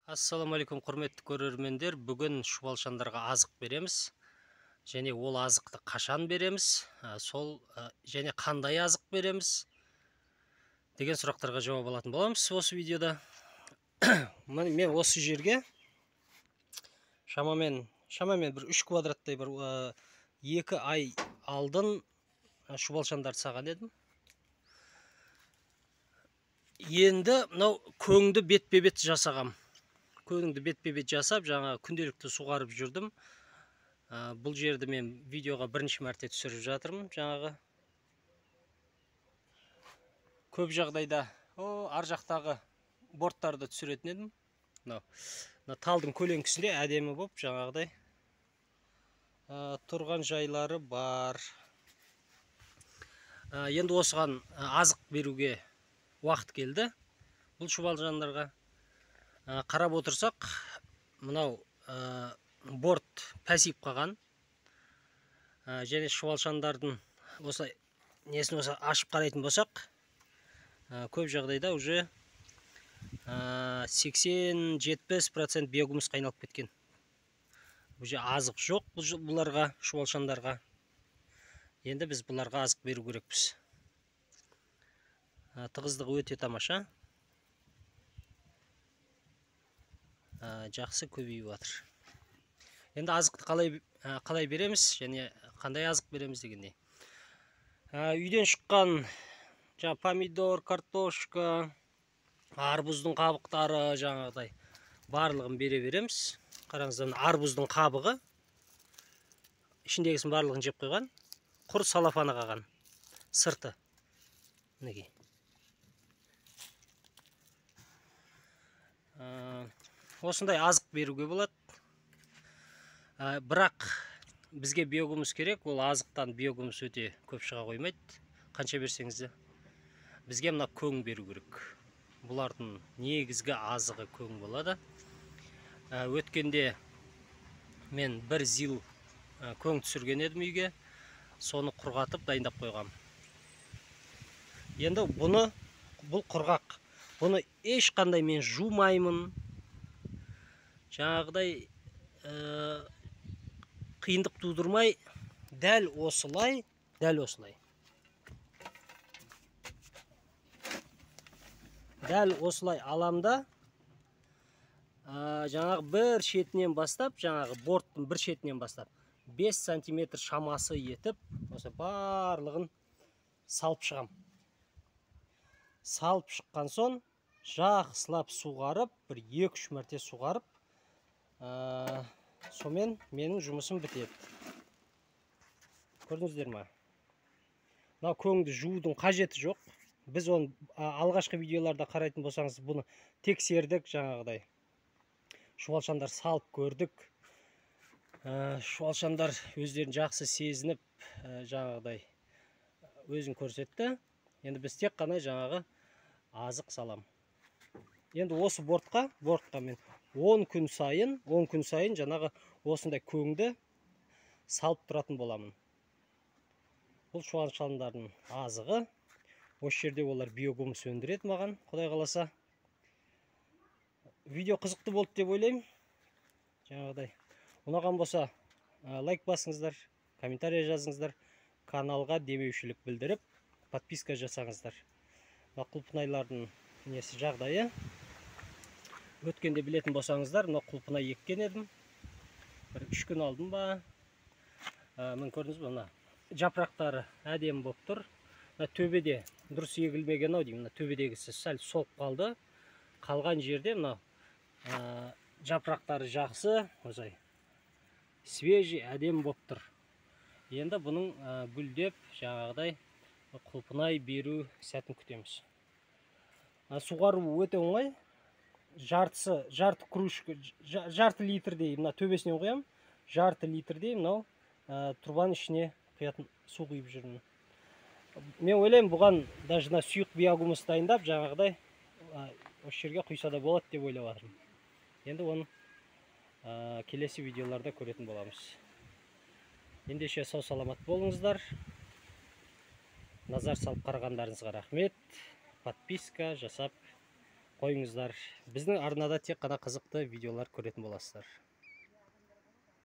Ассалаумағалейкум, құрметті көрермендер. Бүгін шұбалшандарға азық береміз. Және ол азықты қашан береміз, сол және қандай азық береміз деген сұрақтарға жауап алатын боламыз осы видеода. Мен осы жерге шамамен бір 3 квадраттай бір 2 ай алдын шұбалшандарды саған едім. Енді мынау көңді бетпе-бет жасағам. Көңді бетпе-бет жасап, жаңа күнделікті суғарып жүрдім. Бұл жерді мен видеоға бірінші мәрте түсіріп жатырмын. Жаңағы көп жағдайда ар жақтағы борттарды түсіретін едім. Мынау талдың көлеңкесінде әдемі болып жаңағыдай тұрған жайлары бар. Енді осыған азық беруге уақыт келді. Бұл шұбалжандарға қарап отырсақ, мынау борт пәсиіп қалған. Және шұбалшандардың осылай несін осы ашып қарайтын болсақ, көп жағдайда уже 80-70% биогумусқа айналып кеткен. Уже азық жоқ бұларға, шұбалшандарға. Енді біз бұларға азық беру керекпіз. Тығыздығы өте тамаша. Жақсы көбейіп жатыр. Енді азықты қалай береміз және қандай азық береміз дегендей. Үйден шыққан жаңа помидор, картошка, арбуздың қабықтары жаңағыдай барлығын бере береміз. Қараңыздар, арбуздың қабығы ішіндегісін барлығын жеп қойған, құр салафаны қалған сырты. Мінекей. Осындай азық беруге болады. Бірақ бізге биогумус керек. Ол азықтан биогумус өте көп шыға қоймайды. Қанша берсеңіз де. Бізге мына көң беру керек. Бұлардың негізгі азығы көң болады. Өткенде мен бір зил көң түсірген едім үйге. Соны құрғатып дайындап қойғам. Енді бұны, бұл құрғақ. Бұны ешқандай мен жумаймын. Жаңағыдай қиындық тудырмай, дәл осылай, дәл осылай. Дәл осылай аламда, жаңағы бір шетінен бастап, жаңағы борттың бір шетінен бастап, 5 сантиметр шамасы етіп, осы барлығын салып шығам. Салып шыққан соң, жақсылап суғарып, бір 2-3 мәрте суғарып, сонымен менің жұмысым бітеді. Көрдіңіздер ме? Мынау көңді жуудың қажеті жоқ. Біз оны алғашқы видеоларда қарайтын болсаңыз, бұны тексердік жаңағыдай. Шұбалшандар салып көрдік. Шұбалшандар өздерін жақсы сезініп, жаңағыдай өзін көрсетті. Енді біз тек қана жаңағы азық салам. Енді осы бортқа мен 10 күн сайын, 10 күн сайын жаңағы осындай көңді салып тұратын боламын. Бұл шұбалшандардың азығы. Осы жерде олар биогумус өндіреді маған, Құдай қаласа. Видео қызықты болды деп ойлаймын. Жаңағыдай ұнаған болса, лайк басыңыздар, комментарий жазыңыздар, каналға демеушілік білдіріп, подписка жасаңыздар. Мына құлпынайлардың несі жағдайы. Өткенде білетін болсаңыздар, мына құлпынай еккен едім. Бір 3 күн алдым ба? Міне көрдіңіз бе, мына жапырақтары әдемі болып тұр. Мына төбеде дұрыс егілмеген ау деймін. Мына төбедегісі сәл солып қалды. Қалған жерде мына жапырақтары жақсы, осылай свежий, әдемі болып тұр. Енді бұның гүлдеп жаңағыдай құлпынай беру сәтін күтеміз. Суғару өте оңай. Жартысы, жарты кружка, жарты литрдей мына төбесінен құямын, жарты литрдей мынау трубаның ішіне құятын су құйып жүрмін. Мен ойлаймын, бұған даже мына сұйық биогумус дайындап жаңағыдай осы жерге құйса да болады деп ойлап жатырмын. Енді оны келесі видеоларда көретін боламыз. Ендеше сау саламат болыңыздар. Назар салып қарағандарыңызға рахмет. Подписка жасап қойыңыздар. Біздің арнада тек қана қызықты видеолар көретін боласыздар.